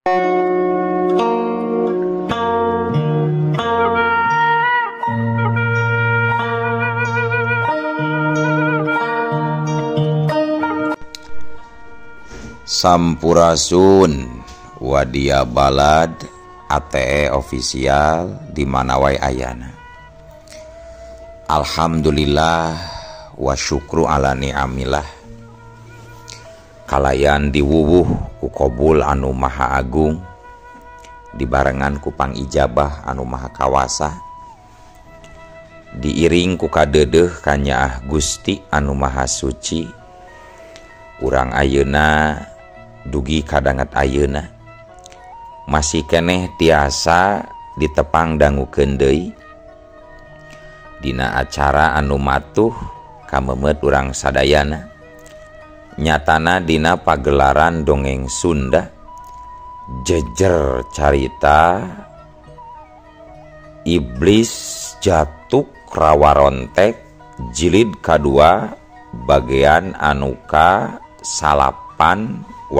Sampurasun Wadia Balad ATE official di mana wae ayana. Alhamdulillah wa syukru ala ni'amillah. Kalayan diwuwuh ku kobul anu maha agung, dibarengan ku pangijabah anu maha kawasa, diiring ku kadeudeuh kanyaah Gusti anu maha suci. Urang ayeuna dugi kadanget ayeuna masih keneh tiasa ditepang dangukeun deui dina acara anu matuh kamemet urang sadayana, nyatana dina pagelaran dongeng Sunda jejer carita Iblis Jatuk Rawarontek jilid kadua bagian anu ka 18.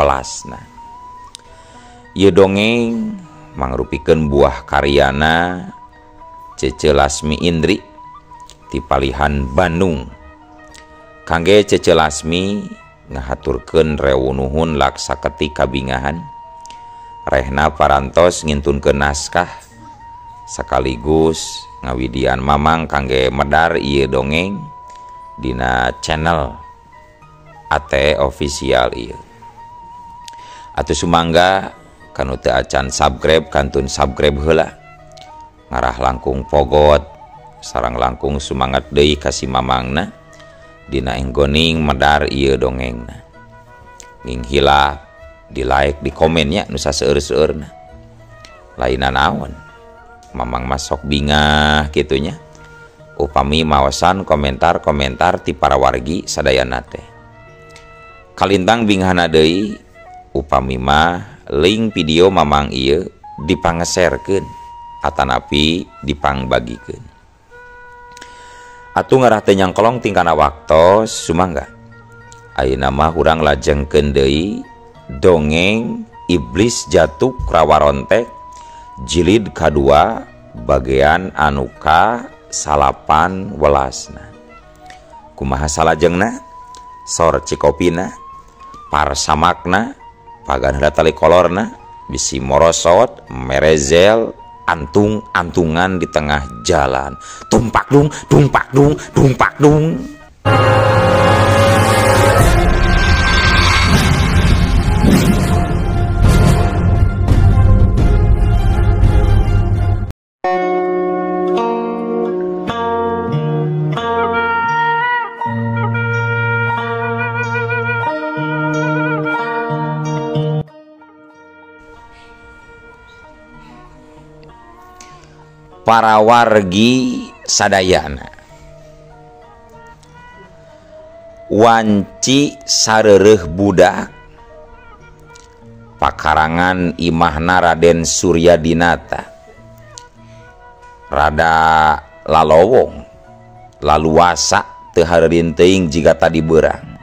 Ieu dongeng mangrupikeun buah karyana Cece Lasmi Indri ti palihan Bandung. Kangge Cece Lasmi ngahaturkeun rewu nuhun laksa ketik kabingahan rehna parantos ngintunkeun naskah sekaligus ngawidian mamang kangge medar ieu dongeng dina channel ATE official ieu. Atuh sumangga kanu teu acan subscribe kantun subscribe heula, ngarah langkung pogot sareng langkung sumangat deui ka si mamangna dina enggoning medar ieu dongengna. Ning hilap di like di komen nya nu saseueur-seueurna. Lainna naon mamang masok bingah kitu nya upami maosan komentar-komentar ti para wargi sadayana teh. Kalintang binghana deui upami mah link video mamang ieu dipangeserkeun atanapi dipangbagikeun. Atuh ngarah teh nyangkolong tingkana waktos sumangga. Ayeuna mah urang lajengkeun deui dongeng Iblis Jatuk Rawarontek jilid kadua bagian anu ka 18. Kumaha salajengna? Sor cikopina, parsamakna, pagan heula tali kolorna, bisi morosot, merezel, antung-antungan di tengah jalan. Tumpak dung, tumpak dung, tumpak dung. Para wargi sadayana, wanci sareureuh budak pakarangan imahna Raden Surya Dinata rada lalowong laluasa teu hareureun teuing jiga tadi beurang.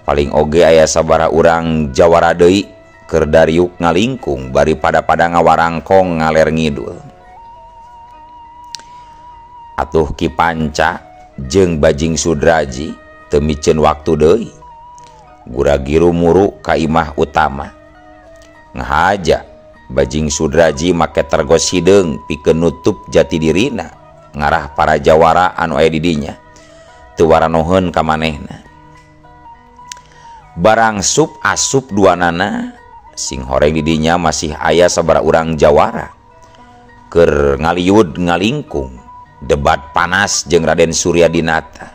Paling oge aya sabaraha urang jawara deui keur dariuk ngalingkung bari pada-pada ngawarangkong ngaler ngidul. Atuh Ki Panca jeung Bajing Sudraji teu miceun waktu deui gura-giru muru ka imah utama. Ngahaja Bajing Sudraji make tergos hideung pikeun nutup jati dirina ngarah para jawara anu aya di dinya teu waranoheun ka manehna. Barang sup asup duanana sing horeng di dinya masih aya sabaraha urang jawara keur ngaliud ngalingkung debat panas jeung Raden Surya Dinata.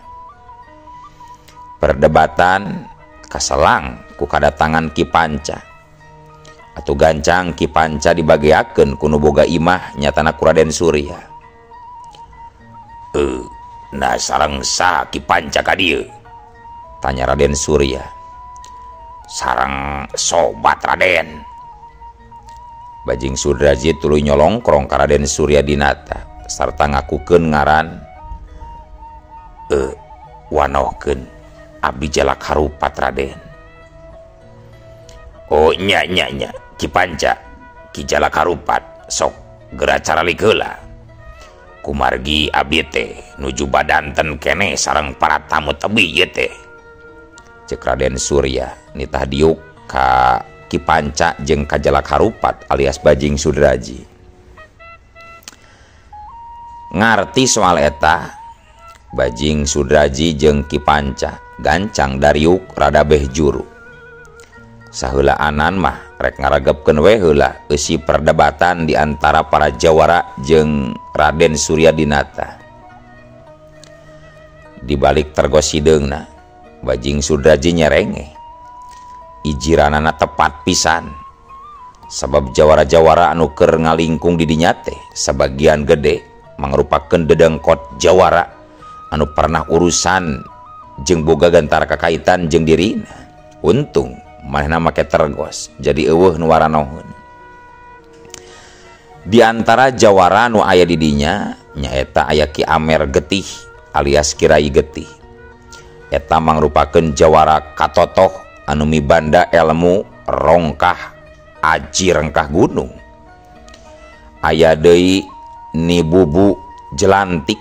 Perdebatan kaselang ku kadatangan Ki Panca. Atuh gancang Ki Panca dibageakeun ku nu boga imah nyatana ku Raden Surya. Nah sareng saha Ki Panca ka dieu? Tanya Raden Surya. Sareng sobat Raden. Bajing Sudraji tuluy nyolongkrong ka Raden Surya Dinata sarta ngakukeun ngaran wanohkeun abdi jalak harupat Raden. Oh nya nya nya Ki Panca, Ki Jalak Harupat, sok geura caralik heula. Kumargi abdi teh nuju badanten keneh sareng para tamu tebih ieu teh. Cek Raden Surya nitah diuk ka Ki Panca jeung ka Jalak Harupat alias Bajing Sudraji. Ngarti soal eta, Bajing Sudraji jeung Ki Panca gancang dariuk rada beh juru. Saheulaanan mah rek ngaregepkeun we heula eusi perdebatan di antara para jawara jeung Raden Surya Dinata. Di balik tergos hideungna, Bajing Sudraji nyerenge. Ijiranana tepat pisan. Sabab jawara-jawara anu keur ngalingkung di dinya teh sabagian gede mangrupakeun dedengkot jawara anu pernah urusan jeung boga gantara kakaitan jeung dirina. Untung manehna make tergos jadi eueuh nu waranohun. Di antara jawara nu aya di dinya nyaeta aya Ki Amer Getih alias Kirai Getih. Eta mangrupakeun jawara katotoh anu mibanda ilmu rongkah aji rengkah gunung. Aya deui Nibubu Jelantik,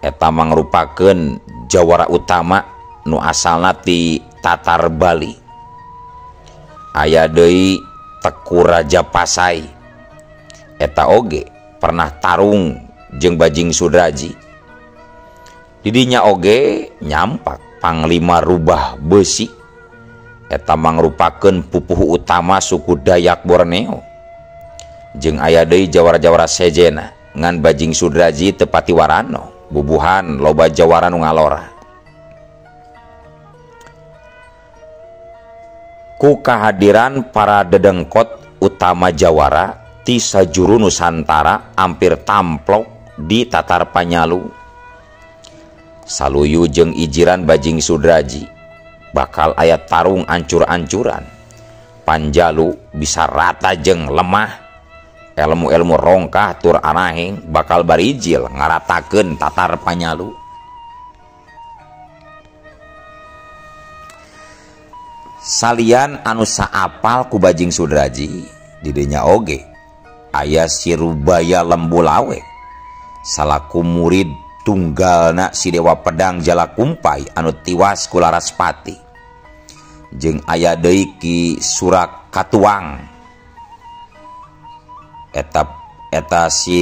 eta mangrupakeun jawara utama nu asalna ti Tatar Bali. Aya deui Teku Raja Pasai, eta oge pernah tarung jeung Bajing Sudraji. Didinya oge nyampak Panglima Rubah Besi, eta mangrupakeun pupuhu utama suku Dayak Borneo. Jeung aya deui jawara-jawara sejena ngan Bajing Sudraji teu pati warano, bubuhan loba jawara nu ngalora. Ku kehadiran para dedengkot utama jawara ti sajuru Nusantara hampir tamplok di Tatar Panyalu. Saluyu jeung ijiran Bajing Sudraji bakal aya tarung ancur-ancuran. Panjalu bisa rata jeung lemah, ilmu-ilmu rongkah tur anaheng bakal barijil ngaratakeun Tatar Panyalu. Salian anu saapal ku Bajing Sudraji didinya oge aya si Rubaya Lembulawe salaku murid tunggalna si Dewa Pedang Jalakumpai anu tiwas ku Laraspati. Jeung aya deui Ki Surakatuang, eta si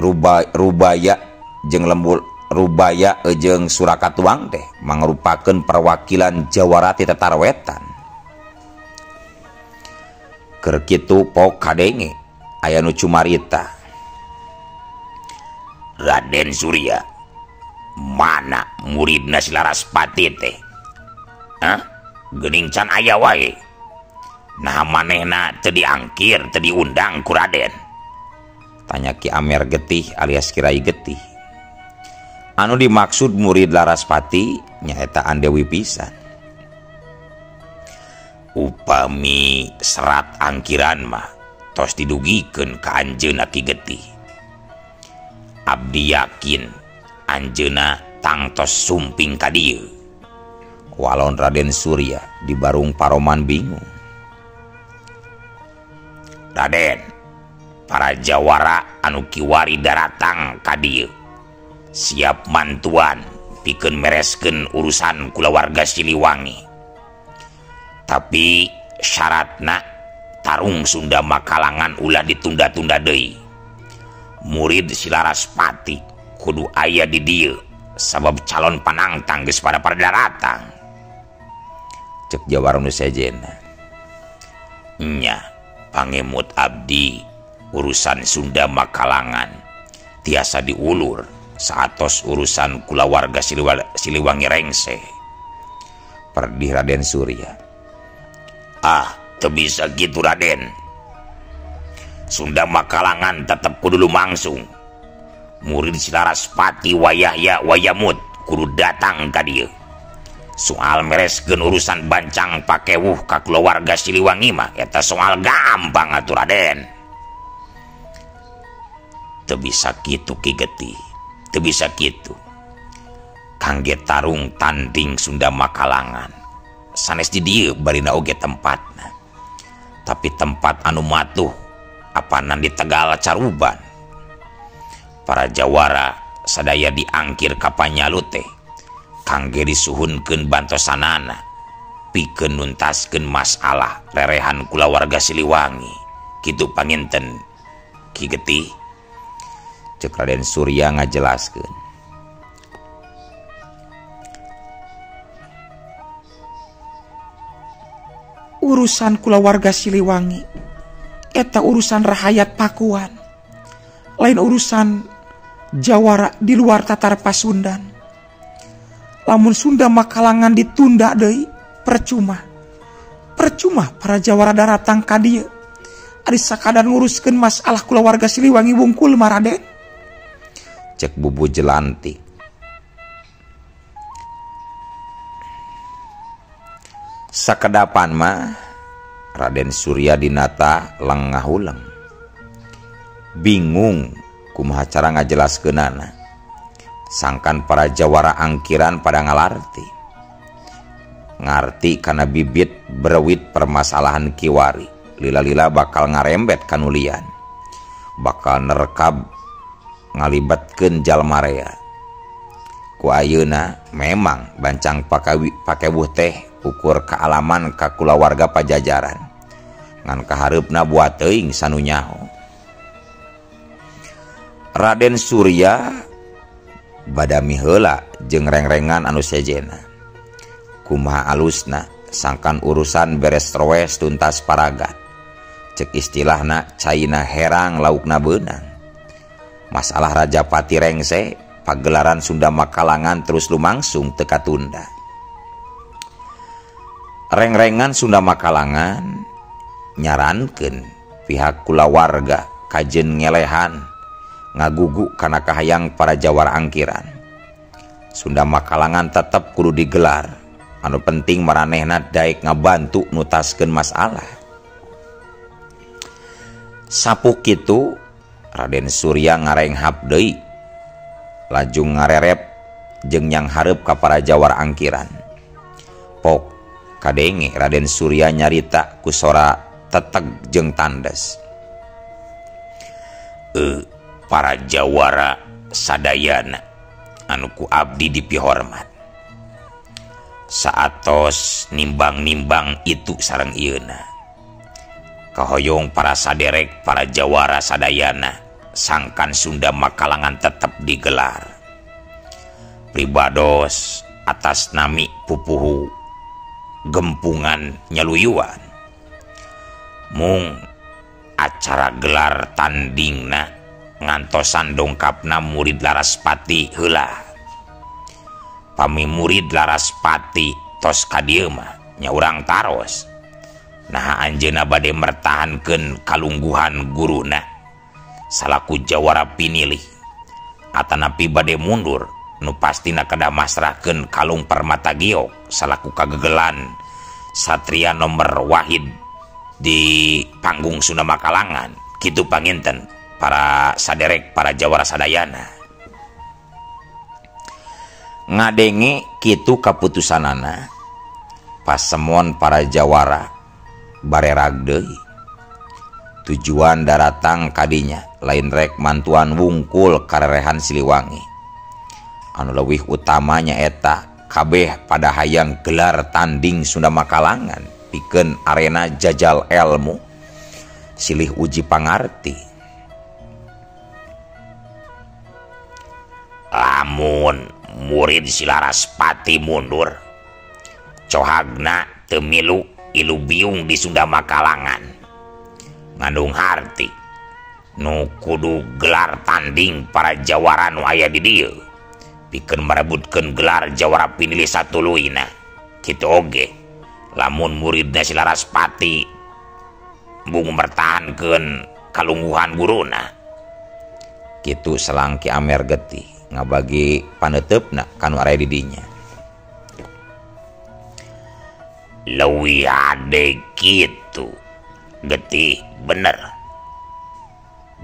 Rubaya jeung Lembul Rubaya jeung Surakatuang teh mangrupakeun perwakilan jawara ti Tatar Wetan. Keur kitu pok kadenge aya nu cumarita. Raden Surya, mana muridna si Laraspati teh? Hah? Geuning can aya wae. Nah manehna teu diangkir, teu diundang ku Raden. Tanya Ki Amer Getih alias Kirai Getih. Anu dimaksud murid Laraspati nyaeta Andewi pisan. Upami serat angkiran mah tos didugikeun ka anjeunna Ki Getih. Abdi yakin anjeunna tangtos sumping ka dieu. Walon Raden Surya di barung paroman bingung. Raden, para jawara anu kiwari daratang ka dieu siap mantuan pikeun mereskeun urusan kulawarga Siliwangi. Tapi syaratna tarung Sunda Makalangan ulah ditunda-tunda deui. Murid si Laraspati kudu aya di dieu sabab calon panangtang geus pada daratang. Cek jawara nu sejena. Nya pangemut abdi urusan Sunda Makalangan tiasa diulur saatos urusan kulawarga Siliwangi rengse. Perdih Raden Surya. Ah, teu bisa gitu Raden. Sunda Makalangan tetep kudu lumangsung. Murid si Laraspati wayahya wayamut kudu datang ka dieu. Soal mereskeun urusan bancang pakewuh ka kulawarga Siliwangi mah eta soal gampang atuh Raden. Teu bisa kitu Ki Getih, teu bisa kitu. Kangge tarung tanding Sunda Makalangan sanes di dieu barina oge tempatna. Tapi tempat anu matuh apanan di Tegal Caruban. Para jawara sadaya diangkir ka panyalu teh kangge disuhunkeun bantosanana pikeun nuntaskeun masalah rerehan kulawarga Siliwangi. Kitu panginten Ki Getih, cek Raden Surya ngajelaskeun. Urusan kulawarga Siliwangi eta urusan rahayat Pakuan, lain urusan jawara di luar tatar Pasundan. Lamun Sunda Makalangan ditunda deui percuma. Percuma para jawara daratang ka dieu. Ari sakadar nguruskeun masalah kulawarga Siliwangi wungkul maraden. Cek Bubu Jelantik. Sakedapan mah Raden Surya Dinata lengah huleng. Bingung kumaha cara ngajelaskeunana. Sangkan para jawara angkiran pada ngalarti. Ngarti kana bibit berewit permasalahan kiwari. Lila-lila bakal ngarembet kanulian. Bakal nerekab ngalibatkeun jalmarea. Ku ayeuna memang bancang pakewuh teh ukur kealaman ka kulawarga Pajajaran. Ngan kahareupna buat teuing sanu nyaho. Raden Surya badami heula jeung rengrengan anu sejena. Kumaha alusna sangkan urusan beres roes tuntas paragat. Cek istilahna caina herang laukna beunang. Masalah Rajapati rengse pagelaran Sunda Makalangan terus lumangsung teu katunda. Rengrengan Sunda Makalangan nyarankeun pihak kulawarga kajen ngelehan ngagugu kana kahayang para jawara angkiran. Sunda Makalangan tetep kudu digelar. Anu penting maranehna daek ngabantu nutaskeun masalah. Sapuk kitu Raden Surya ngarenghap deui lajung ngarerep jeung nyang hareup ka para jawara angkiran. Pok kadenge Raden Surya nyarita ku sora teteg jeung tandes. Para jawara sadayana anu ku abdi dipihormat. Saatos nimbang-nimbang itu sareng ieuna. Kahoyong para saderek para jawara sadayana sangkan Sunda Makalangan tetep digelar. Pribados atas nami pupuhu gempungan nyaluyuan. Mung acara gelar tandingna ngantosan dongkapna murid Laraspati heula. Pami murid Laraspati tos ka dieu mah nya urang taros. Nah anjeunna bade mertahankeun kalungguhan guruna salaku jawara pinilih atanapi bade mundur nu pastina kedah masrahkeun kalung permata giok salaku kagegelan satria nomor wahid di panggung Sunda Makalangan. Kitu panginten para saderek para jawara sadayana. Ngadenge kitu kaputusanana pasemon para jawara barerag deui. Tujuan daratang kadinya lain rek mantuan wungkul karerehan Siliwangi. Anu leuwih utamanya eta kabeh pada hayang gelar tanding Sunda Makalangan pikeun arena jajal elmu silih uji pangarti. Lamun murid si Laraspati mundur cohagna teu milu ilu biung di Sunda Makalangan ngandung harti nu kudu gelar tanding para jawara nu aya di dieu pikeun merebutkeun gelar jawara pinilih satuluyna. Kitu oge lamun muridna si Laraspati bung mertahankeun kalungguhan guruna. Kitu selang Ki Amer Getih ngabagi paneuteup-na kanu area di dinya. Leuwih ade kitu Getih bener.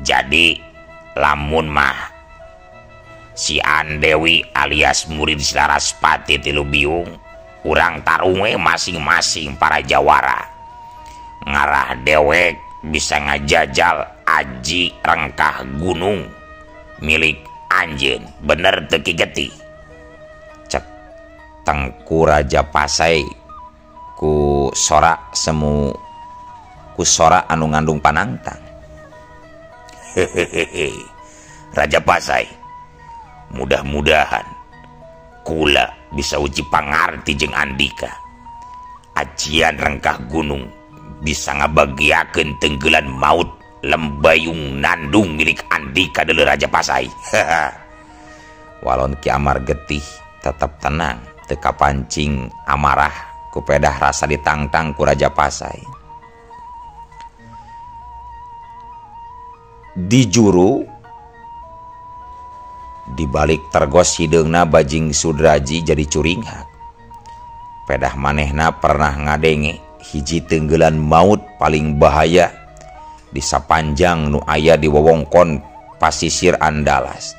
Jadi lamun mah si Andewi alias murid si Laraspati tilu biung urang tarung we masing-masing para jawara. Ngarah dewek bisa ngajajal aji rengkah gunung milik anjeun, bener teu Ki Getih? Cek Tengku Raja Pasai ku sora semu ku sora anu ngandung panangtang. Hehehe, Raja Pasai, mudah-mudahan kula bisa uji pangarti jeung andika. Ajian rengkah gunung bisa ngabagiakeun tenggelan maut lembayung nandung milik andika deuleu Raja Pasai. Walon Ki Amar Getih tetep tenang, teu kapancing amarah ku pedah rasa ditangtang ku Raja Pasai. Di juru di balik tergos hideungna Bajing Sudraji jadi curinghak. Pedah manehna pernah ngadenge hiji tenggelan maut paling bahaya di sapanjang nu aya di wewengkon pasisir Andalas.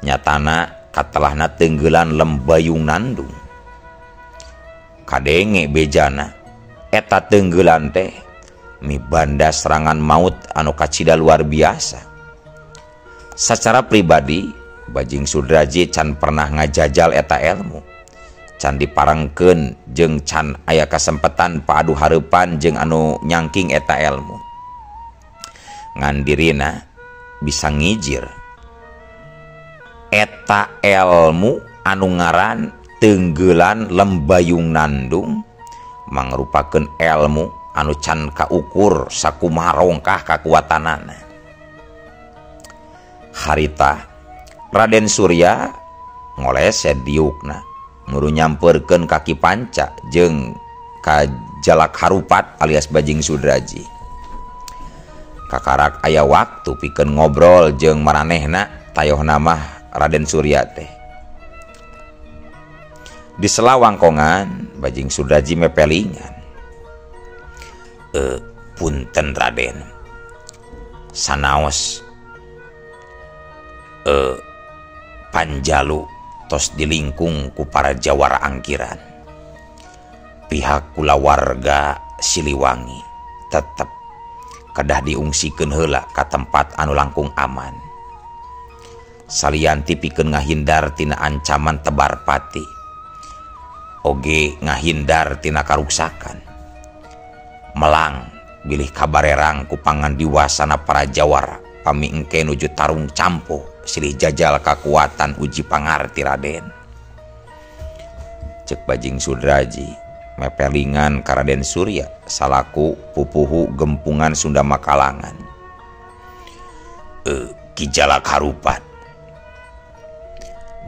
Nyatana katelahna tenggelan lembayung nandung. Kadenge bejana eta tenggelan teh mibanda serangan maut anu kacida luar biasa. Secara pribadi Bajing Sudraji can pernah ngajajal eta ilmu, can diparengkeun jeung can aya kasempatan paadu hareupan jeung anu nyangking eta ilmu. Ngan dirina bisa ngijir eta ilmu anu ngaran tenggelan lembayung nandung mangrupakeun ilmu anu can kaukur sakumaha rongkah kakuatanana. Harita Raden Surya ngoleset diukna muru nyamperkeun kaki panca jeung ka Jalak Harupat alias Bajing Sudraji. Kakarak aya waktu pikeun ngobrol jeung maranehna tayohna mah Raden Surya teh. Di sela wangkongan Bajing Sudraji mepelingan. Punten Raden, sanaos Panjalu tos dilingkung ku para jawara angkiran. Pihak kulawarga Siliwangi tetep kedah diungsikeun heula ka tempat anu langkung aman. Salianti pikeun ngahindar tina ancaman tebar pati, oge ngahindar tina karuksakan. Melang bilih kabarerang ku pangandiwasana para jawara pami engke nuju tarung campuh silih jajal kakuatan uji pangarti Raden. Cek Bajing Sudraji mepelingan ka Raden Surya salaku pupuhu gempungan Sunda Makalangan. Ki Jalak Harupat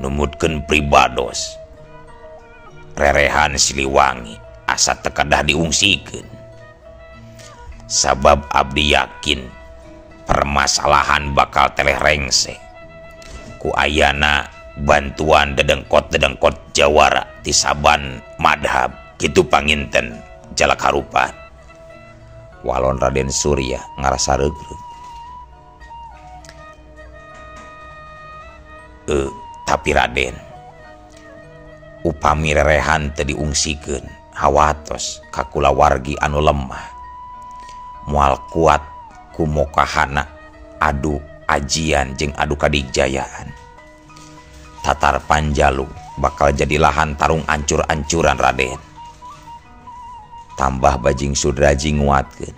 numutkeun pribados rerehan Siliwangi asa teu kedah diungsikeun. Sabab abdi yakin permasalahan bakal teleh rengse ku ayana bantuan dedengkot-dedengkot jawara ti saban madhab kitu panginten Jalak Harupat. Walon Raden Surya ngarasa regreg. Tapi Raden, upami rerehan teu diungsikeun hawatos ka kulawargi anu lemah moal kuat ku mokahana adu ajian jeung adu kadijayaan. Tatar Panjalu bakal jadi lahan tarung ancur-ancuran Raden. Tambah Bajing Sudraji nguatkeun.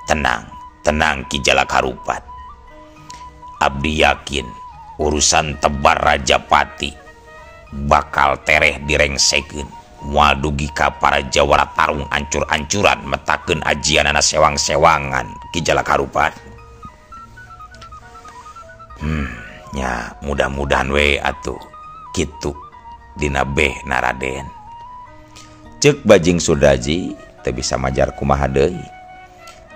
Tenang, tenang Ki Jalak Harupat. Abdi yakin urusan tebar Rajapati bakal tereh direngsekeun. Moal dugi ka para jawara tarung ancur-ancuran metakeun ajianana sewang-sewangan Ki Jalak Harupat. Nya mudah-mudahan we atuh kitu dina behna Raden. Cek Bajing Sudraji teu bisa majar kumaha deui,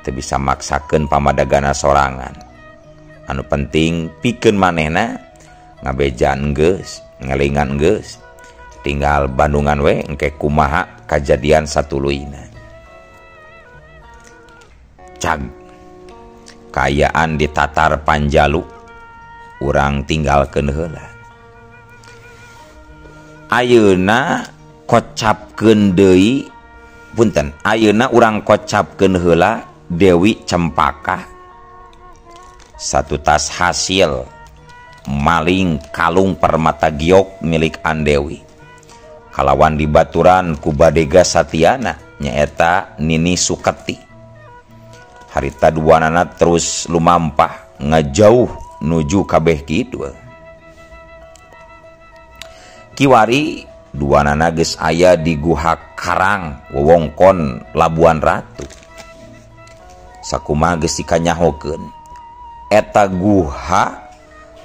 teu bisa maksakeun pamadagana sorangan. Anu penting pikeun manehna ngabejaan geus, ngelingan geus, tinggal bandungan we engke kumaha kajadian satuluyna. Cag kaayaan di Tatar Panjalu urang tinggalkeun heula. Ayeuna kocapkeun deui Punten, ayeuna urang kocapkeun heula Dewi Cempaka. Satu tas hasil maling kalung permata giok milik Andewi. Kalawan dibaturan ku Badega Satyana nyaeta Nini Suketi. Harita duanana terus lumampah ngajauh nuju kabeh kidul. Kiwari duanana geus aya di Guha Karang wewengkon Labuan Ratu. Sakumaha geus dikanyahokeun, eta guha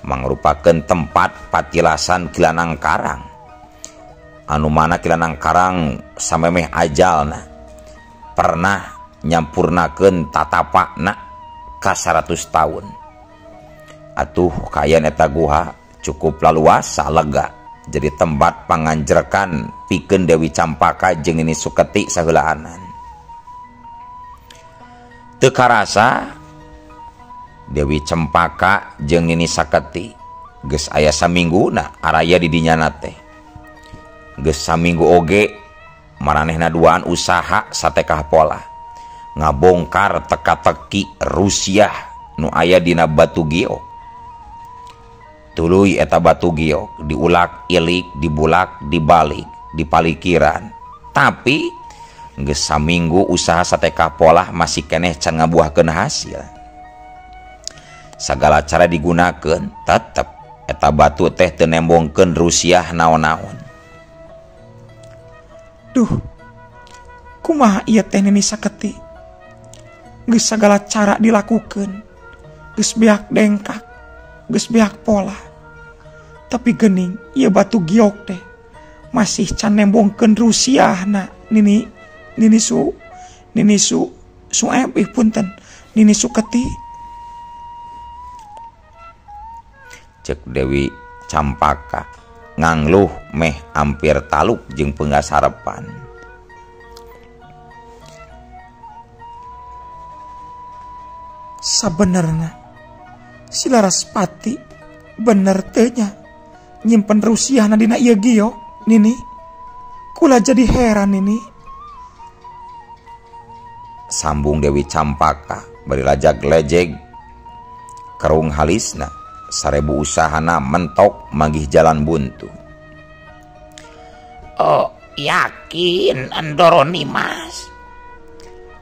mangrupakeun tempat patilasan Kilanang Karang. Anu mana Kilanang Karang samemeh ajalna pernah nyampurnakeun tatapakna ka 100 tahun. Atuh kaayaan eta guha cukup laluasa lega jadi tempat panganjrekan pikeun Dewi Campaka jeung Nini Suketi saheulaanan. Teu karasa Dewi Cempaka jeung Nini Saketi geus aya samingguna araya di dinyana teh. Geus saminggu oge maranehna duaan usaha satekah pola ngabongkar teka-teki Rusiah nu aya dina batu giok. Tuluy eta batu giok diulak-ilik, dibulak, dibalik, dipalikiran. Tapi geus saminggu usaha satekah pola masih keneh can ngabuahkeun hasil. Sagala cara digunakeun tetep eta batu teh teu nembongkeun Rusiah naon-naon. Duh, kumaha ieu teh Nini Saketi? Geus sagala cara dilakukeun, geus beak dengkak, geus beak pola. Tapi geuning ieu batu giok teh masih can nembongkeun Rusiahna Nini Nini Su Nini Su Sueb ih punten Nini Suketi. Cek Dewi Campaka ngangluh meh hampir taluk jeung penggasarepan. Sabenerna si Laraspati bener teh nya nyimpen Rusiahna dina ieu giok Nini. Kula jadi heran Nini. Sambung Dewi Campaka bari lajag lejeg kerung halisna sarebu usahana mentok manggih jalan buntu. Oh, yakin Andoro Nimas.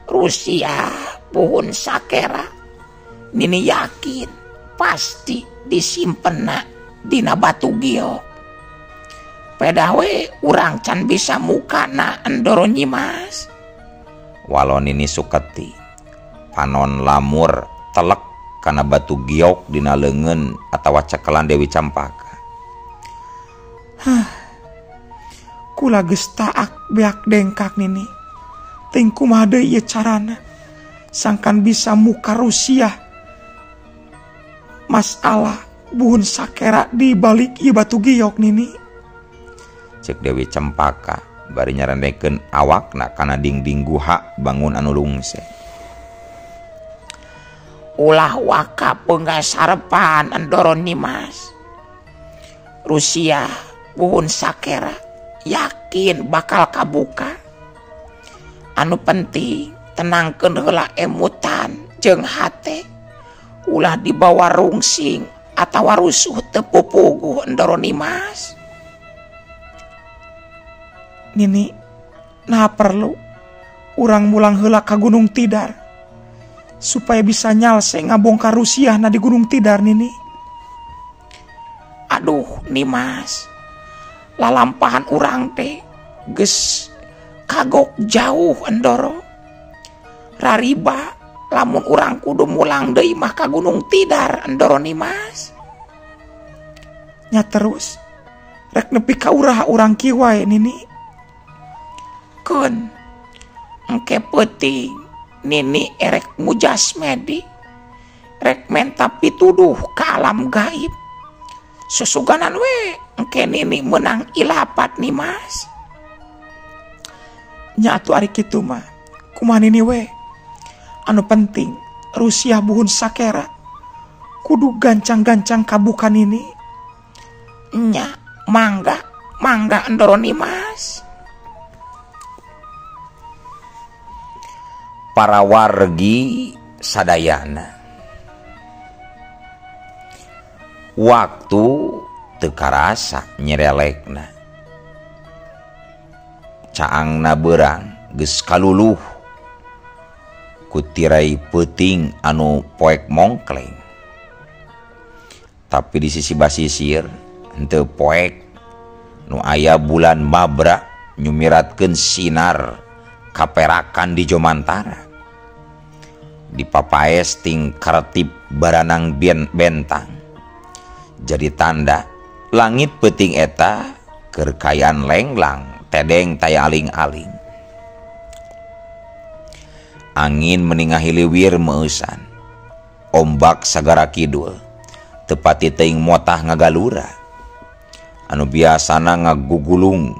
Rusia puhun sakera. Nini yakin pasti disimpenna dina batu giok. Pedah we urang can bisa mukana Andoro Nyimas. Walon Nini Suketi panon lamur telek kana batu giok dina leungeun atawa cekelan Dewi Campaka. Hah. Kula geus taak beak dengkak Nini. Teuing kumaha deui ieu carana sangkan bisa muka Rusia. Masalah buhun sakera di balik ieu batu giok Nini. Cek Dewi Cempaka bari nyarendekeun awakna kana dingding guha bangun anu lungse. Ulah waka penggasarepan Andoro Nimas. Rusia buhun sakera yakin bakal kabuka. Anu penting tenangkeun heula emutan jeung hate. Ulah dibawa rungsing atawa rusuh teu pupuguh Andoro Nimas. Nini, nah perlu urang mulang heula ka Gunung Tidar supaya bisa nyalse ngabongkar Rusiahna di Gunung Tidar Nini. Aduh Nimas, lalampahan urang teh geus kagok jauh Andoro. Rariba lamun urang kudu mulang deui mah ka Gunung Tidar Andoro Nimas. Nya terus rek nepi ka uraha urang kieu wae Nini. Keun engke peuting Nini erek mujas medi rek menta pituduh ka alam gaib. Susuganan we engke Nini menang ilapat Nimas. Nya atuh ari kitu mah kumaha Nini we. Anu penting Rusia buhun sakera kudu gancang-gancang kabuka Nini. Nya mangga mangga Andoro Nimas. Para wargi sadayana, waktu teu karasa nyerelekna, caangna beurang geus kaluluh ku tirai peuting anu poek mongkleng. Tapi di sisi basisir henteu poek nu aya bulan mabra nyumiratkeun sinar kaperakan di Jomantara. Dipapaes ting kartip baranang bentang. Jadi tanda langit peuting eta keur kayan lenglang tedeng taya aling-aling. Angin meningahi liwir meusan, ombak sagara kidul, tepati teuing motah ngagalura. Anu biasana ngagugulung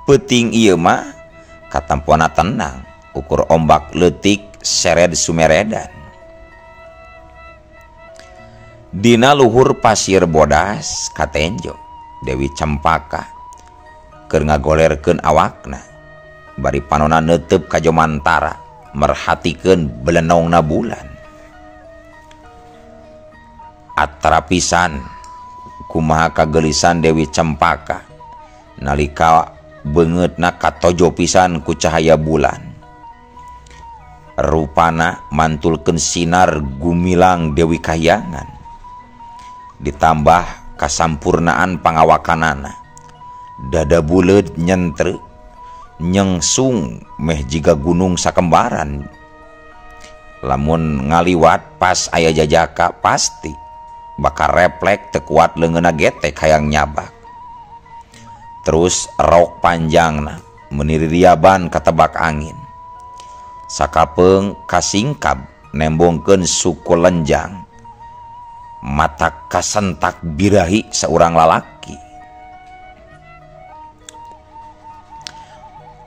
peuting ieu mah katampona tenang, ukur ombak leutik sered sumeredan. Dina luhur pasir bodas katenjo Dewi Cempaka keur ngagolerkeun awakna, bari panona neuteup ka Jomantara merhatikeun belenongna bulan. Atra pisan kumaha kagelisan Dewi Cempaka nalika beungeutna katojo pisan ku cahaya bulan. Rupana mantulkeun sinar gumilang Dewi Kahyangan, ditambah kasampurnaan pangawakanana, dada buleud nyentre nyengsung meh jiga gunung sakembaran. Lamun ngaliwat pas aya jajaka pasti bakal reflek teu kuat leungeunna getek hayang nyabak. Terus rok panjangna meniririaban katebak angin, sakapeung kasingkab nembongkeun suku lenjang, mata kasentak birahi seorang lalaki.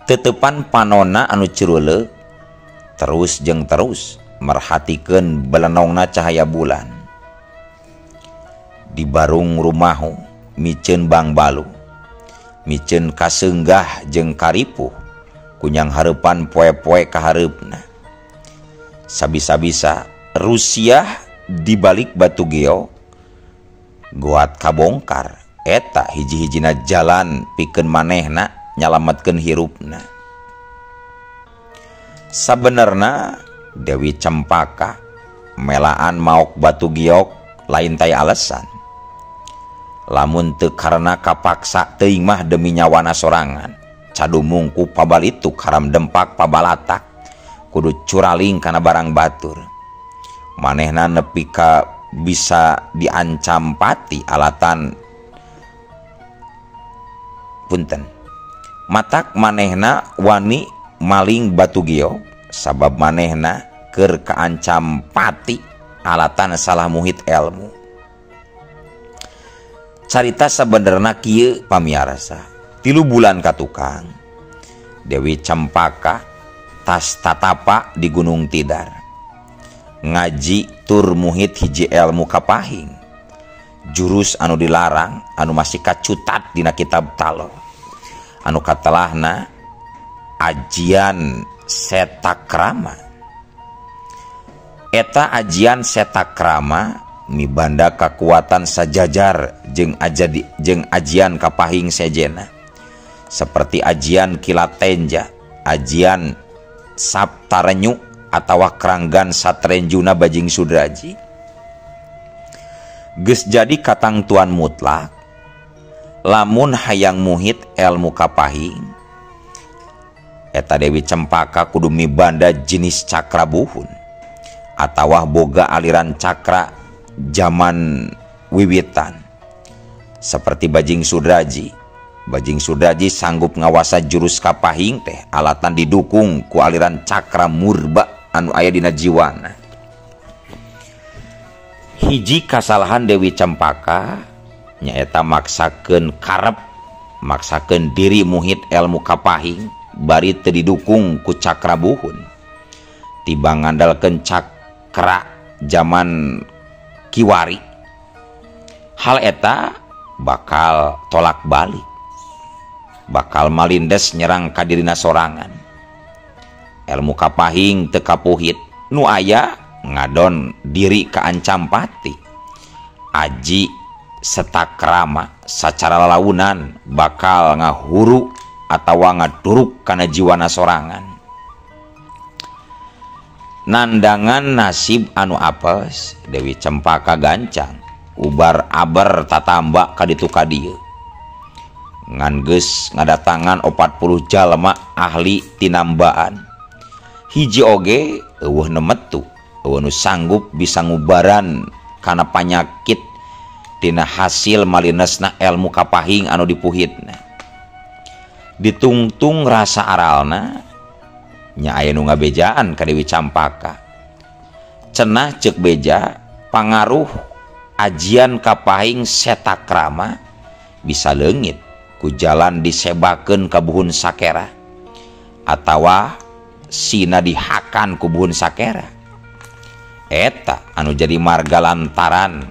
Tetepan panona anu curuleuk terus jeung terus merhatikeun belenongna cahaya bulan. Di barung rumahu miceun bangbalu, miceun kaseunggah jeung karipuh kunyang hareupan poe-poe kahareupna. Sabisa-bisa Rusiah di balik batu geo goat kabongkar, eta hiji-hijina jalan pikeun manehna nyalametkeun hirupna. Sabenerna Dewi Cempaka melaan maok batu giok lain tay alasan. Lamun teu karena kapaksa teuing mah demi nyawana sorangan, cadumung ku pabalituk haram dempak pabalatak, kudu curaling kana barang batur. Manehna nepi ka bisa diancam pati alatan punten. Matak manehna wani maling batu giok sabab manehna keur kaancam pati alatan salah muhit ilmu. Carita sabenerna kieu pamiarsa, 3 bulan ka tukang Dewi Cempaka tas tatapa di Gunung Tidar, ngaji tur muhit hiji ilmu kapahing, jurus anu dilarang anu masih kacutat dina kitab talo, anu katelahna ajian setakrama. Eta ajian setakrama mibanda kakuatan sajajar jeung ajian kapahing sejena, seperti ajian kilatenja, ajian saptarenyu atawa keranggan satrenjuna Bajing Sudraji. Geus jadi katangtuan mutlak lamun hayang muhit ilmu kapahing eta Dewi Cempaka kudu mibanda jenis cakra buhun atawa boga aliran cakra zaman wiwitan seperti Bajing Sudraji. Bajing Sudraji sanggup ngawasa jurus kapahing teh alatan didukung ku aliran cakra murba anu aya dina jiwana. Hiji kasalahan Dewi Cempaka nyaeta maksakeun karep, maksakeun diri muhit ilmu kapahing bari teu didukung ku cakra buhun. Tiba ngandalkeun cakra zaman kiwari, hal eta bakal tolak balik, bakal malindes nyerang kadirina sorangan. Ilmu kapahing teu kapuhit nu aya ngadon diri kaancam pati. Aji setakrama sacara lalaunan bakal ngahuru atawa ngaduruk kana jiwana sorangan. Nandangan nasib anu apes Dewi Cempaka gancang ubar aber tatamba ka ditu ka dieu. Ngan geus ngadatangan 40 jalma ahli tinambaan. Hiji oge eueuh nemetu, eueuh nu sanggup bisa ngubaran kana panyakit tina hasil malinesna ilmu kapahing anu dipuhitna. Ditungtung rasa aralna nya aya nu ngabejaan ka Dewi Campaka. Cenah ceuk beja pangaruh ajian kapahing setakrama bisa leungit ku jalan disebakeun ka buhun sakera atawa sina dihakan ku buhun sakera. Eta anu jadi marga lantaran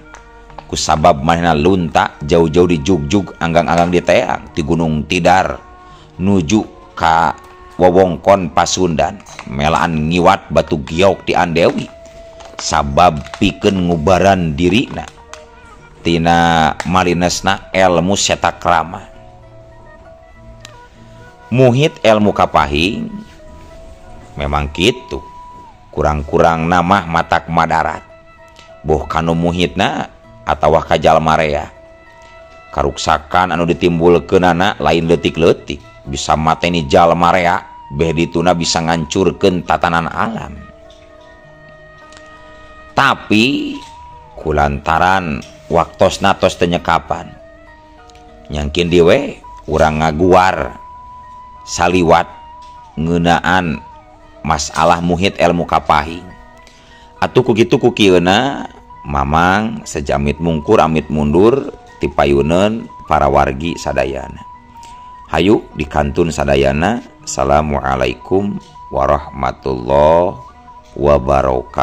kusabab manehna lunta jauh-jauh dijugjug anggang-anggang diteang ti Gunung Tidar nuju ka wewengkon Pasundan melaan ngiwat batu giok ti Andewi sabab pikeun ngubaran dirina tina malinesna ilmu setakrama. Muhit ilmu kapahing memang kitu, kurang-kurang namah matak madarat boh kanu muhitna atawa ka jalma rea. Karuksakan anu ditimbulkeunana lain leutik-leutik, bisa mateni jalma rea beh dituna bisa ngancurkeun tatanan alam. Tapi kulantaran waktosna tos teu nyekapan, nyangkin diwe urang ngaguar saliwat ngeunaan masalah muhit ilmu kapahing. Atuh ku kitu ku kieuna mamang sejamit mungkur amit mundur tipayuneun para wargi sadayana. Hayu dikantun sadayana. Assalamualaikum warahmatullahi wabarakatuh.